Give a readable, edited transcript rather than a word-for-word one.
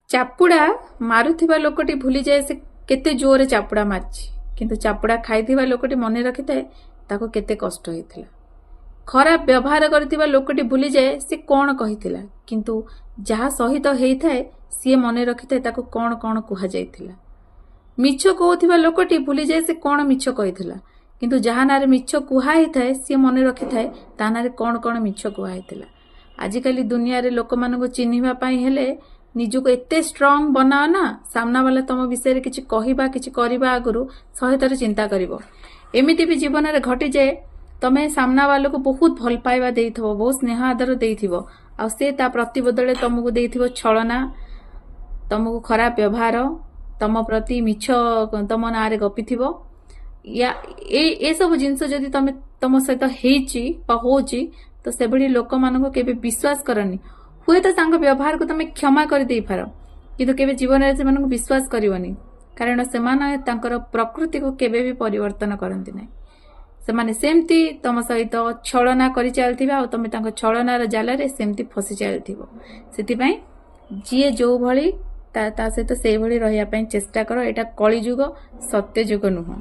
ଚାପୁଡ଼ା ମାରୁଥିବା ଲୋକଟି ଭୁଲିଯାଏ ସେ କେତେ ଜୋରରେ ଚାପୁଡ଼ା ମାରିଛି, କିନ୍ତୁ ଚାପୁଡ଼ା ଖାଇଥିବା ଲୋକଟି ମନେ ରଖିଥାଏ ତାକୁ କେତେ କଷ୍ଟ ହେଇଥିଲା। ଖରାପ ବ୍ୟବହାର କରିଥିବା ଲୋକଟି ଭୁଲିଯାଏ ସେ କ'ଣ କହିଥିଲା, କିନ୍ତୁ ଯାହା ସହିତ ହେଇଥାଏ ସିଏ ମନେ ରଖିଥାଏ ତାକୁ କ'ଣ କ'ଣ କୁହାଯାଇଥିଲା। ମିଛ କହୁଥିବା ଲୋକଟି ଭୁଲିଯାଏ ସେ କ'ଣ ମିଛ କହିଥିଲା, କିନ୍ତୁ ଯାହା ନାଁରେ ମିଛ କୁହା ହେଇଥାଏ ସିଏ ମନେ ରଖିଥାଏ ତା ନାଁରେ କ'ଣ କ'ଣ ମିଛ କୁହା ହେଇଥିଲା। ଆଜିକାଲି ଦୁନିଆରେ ଲୋକମାନଙ୍କୁ ଚିହ୍ନିବା ପାଇଁ ହେଲେ ନିଜକୁ ଏତେ ଷ୍ଟ୍ରଙ୍ଗ ବନାଅ ନା, ସାମ୍ନାବାଲା ତମ ବିଷୟରେ କିଛି କହିବା, କିଛି କରିବା ଆଗରୁ ଶହେଥର ଚିନ୍ତା କରିବ। ଏମିତି ବି ଜୀବନରେ ଘଟିଯାଏ, ତମେ ସାମ୍ନାବାଲାକୁ ବହୁତ ଭଲ ପାଇବା ଦେଇଥିବ, ବହୁତ ସ୍ନେହ ଆଦର ଦେଇଥିବ, ଆଉ ସେ ତା ପ୍ରତିବଦଳରେ ତମକୁ ଦେଇଥିବ ଛଳନା, ତମକୁ ଖରାପ ବ୍ୟବହାର, ତମ ପ୍ରତି ମିଛ ତମ ନାଁରେ ଗପିଥିବ। ୟା ଏସବୁ ଜିନିଷ ଯଦି ତମେ ତମ ସହିତ ହେଇଛି ବା ହଉଛି, ତ ସେଭଳି ଲୋକମାନଙ୍କୁ କେବେ ବିଶ୍ୱାସ କରନି। ହୁଏତ ତାଙ୍କ ବ୍ୟବହାରକୁ ତମେ କ୍ଷମା କରିଦେଇପାର, କିନ୍ତୁ କେବେ ଜୀବନରେ ସେମାନଙ୍କୁ ବିଶ୍ୱାସ କରିବନି, କାରଣ ସେମାନେ ତାଙ୍କର ପ୍ରକୃତିକୁ କେବେ ବି ପରିବର୍ତ୍ତନ କରନ୍ତି ନାହିଁ। ସେମାନେ ସେମିତି ତମ ସହିତ ଛଳନା କରି ଚାଲିଥିବେ ଆଉ ତମେ ତାଙ୍କ ଛଳନାର ଜାଲରେ ସେମିତି ଫସି ଚାଲିଥିବ। ସେଥିପାଇଁ ଯିଏ ଯୋଉଭଳି ତା ସହିତ ସେଇଭଳି ରହିବା ପାଇଁ ଚେଷ୍ଟା କର। ଏଇଟା କଳିଯୁଗ, ସତ୍ୟଯୁଗ ନୁହଁ।